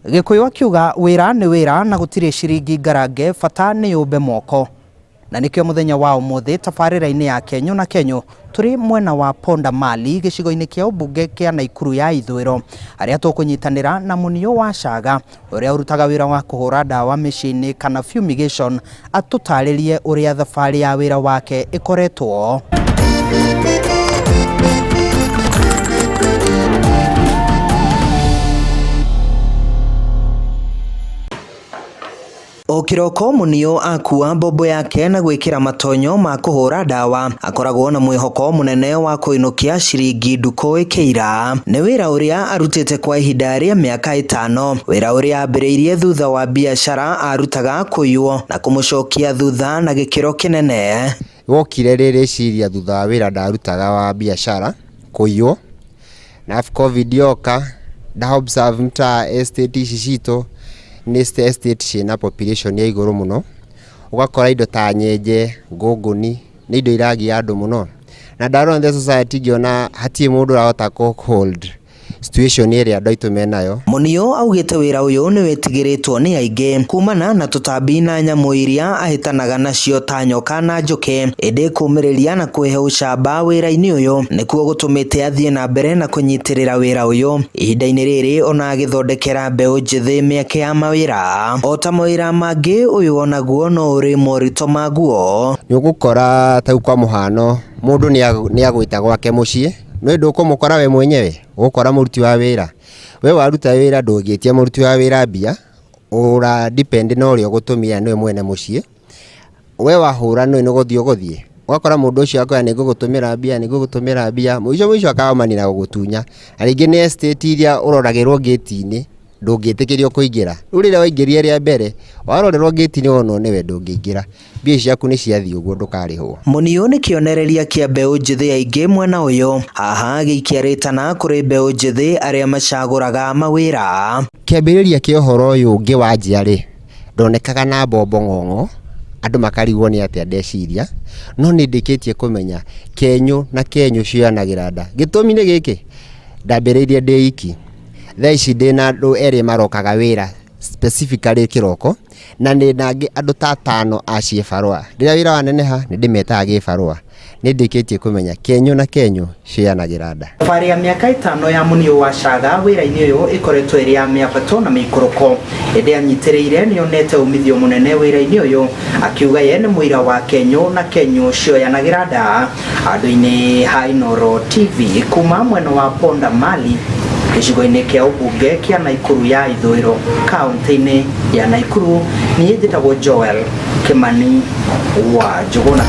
Gĩkũyũ akiuga wĩra nĩ wĩra na gũtirĩ ciringi ngarange, bata nĩ yũmbe moko. Na nĩkĩo mũthenya wa ũmũthĩ tabarĩra-inĩ ya Kenyũ na Kenyũ tũrĩ mwena wa Ponda Mali gĩcigo-inĩ kĩa ũmbunge kĩa Naikuru ya ithũĩro, harĩa tũkũnyitanĩra na Muniũ wa Caga ũrĩa ũrutaga wĩra wa kũhũra ndawa mĩciĩ-inĩ kana fumigation, atũtarĩrie ũrĩa thabarĩ ya wĩra wake ĩkoretwo. O kĩroko Muniũ akua mbombo yake na gwĩkĩra matonyo ma kũhũra ndawa, akoragwo na mwĩhoko mũnene wa kũinũkia ciringi ndukũ ĩkĩira. Nĩ wĩra ũrĩa arutĩte kwa ihinda rĩa mĩaka 5, wĩra ũrĩa ambĩrĩirie thutha wa biacara arutaga kũiywo na kũmũcokia thutha na gĩkĩro kĩnene. Wokire rĩ rĩciria thutha wa wĩra ndarutaga wa biacara kũiywo, na arabu Covid yoka nda observe ta estate ici citũ nĩ estate ciĩna population ya igũrũ mũno, ũgakora indo ta nyenje, ngũngũni nĩ indo iragia andũ mũno, na ndarora the society ngĩona hatirĩ mũndũ ũrahota kũ hold situation ĩrĩa andũ aitũ menayo. Muniũ augĩte wĩra ũyũ nĩ wĩtigĩrĩtwo nĩ aingĩ kumana na tũtambi na nyamũ iria ahĩtanaga nacio ta nyoka na njũkĩ, ĩndĩ kũmĩrĩria na kwĩhe ũcamba wĩra-inĩ ũyũ nĩkuo gũtũmĩte athiĩ na mbere na kũnyitĩrĩra wĩra ũyũ. Ihinda-inĩ rĩrĩ ona agĩthondekera mbeũ njĩthĩ mĩeke ya mawĩra. O ta mawĩra mangĩ, ũyũ onaguo no ũrĩ moritũ maguo. Nĩ ũgũkora ta rĩu kwa mũhano mũndũ nĩ agwĩta gwake mũciĩ, no ndũkũmũkora we mwenyewe, ũgũkora mũruti wa wĩra. We waruta wĩra ndũngĩtia mũruti wa wĩra mbia, ũra depend na ũrĩa ũgũtũmĩra nĩwe mwene mũciĩ. We wahũra nĩũĩ nĩ gũthiĩ ũgũthiĩ, ũgakora mũndũ ũcio akwĩra nĩ ngũgũtũmĩra mbia, nĩ ngũgũtũmĩra mbia, mũico mũico akamania na gũgũtunya. Na rĩngĩ nĩ estate iria ũroragĩrwo ngĩti-inĩ, ndũngĩtĩkĩrio kũingĩra. Rĩu rĩrĩa waingĩrire rĩa mbere, warorerwo ngĩti-inĩ wonwo nĩwe ndũngĩingĩra. Mbia ciaku nĩ ciathiĩ ũguo ndũkarĩhwo. Muniũ nĩ kĩonereria kĩa mbeũ njĩthĩ aingĩ mwena ũyũ, haha agĩikia rĩtana kũrĩ mbeũ njĩthĩ arĩa macagũraga mawĩra. Kĩambĩrĩria kĩa ũhoro ũyũ ngĩwanjia rĩ, ndonekaga na mbombo ng'ong'o, andũ makarigwo nĩ atĩa ndeciria, no nĩ ndĩkĩtie kũmenya kenyũ na kenyũ cioyanagĩra nda. Gĩtũmi nĩ gĩkĩ, ndambĩrĩirie ndĩ iki, thaa ici ndĩna andũ erĩ marokaga wĩra specifically kĩroko, na ndĩna angĩ andũ ta atano a ciĩbarũa. Rĩrĩa wĩra waneneha nĩ ndĩmetaga gĩbarũa. Nĩ ndĩkĩtie kũmenya kenyũ na kenyũ cioyanagĩra nda. Thabarĩ ya mĩaka 5 ya Muniũ wa Caga wĩra-inĩ ũyũ ĩkoretwo ĩrĩ ya mĩambato na mĩikũrũko, ĩndĩ anyitĩrĩire nĩonete umithio mũnene wĩra-inĩ ũyũ, akiuga ye nĩ mũira wa kenyũ na kenyũ cioyanagĩra nda. Andũ-inĩ ha Inooro TV kuma mwena wa Ponda Mali gĩcigo-inĩ kĩa ũmbunge kĩa Naikuru ya ithũĩro kaunti-inĩ ya Naikuru, niĩ njĩtagwo Joel Kimani wa Njũgũna.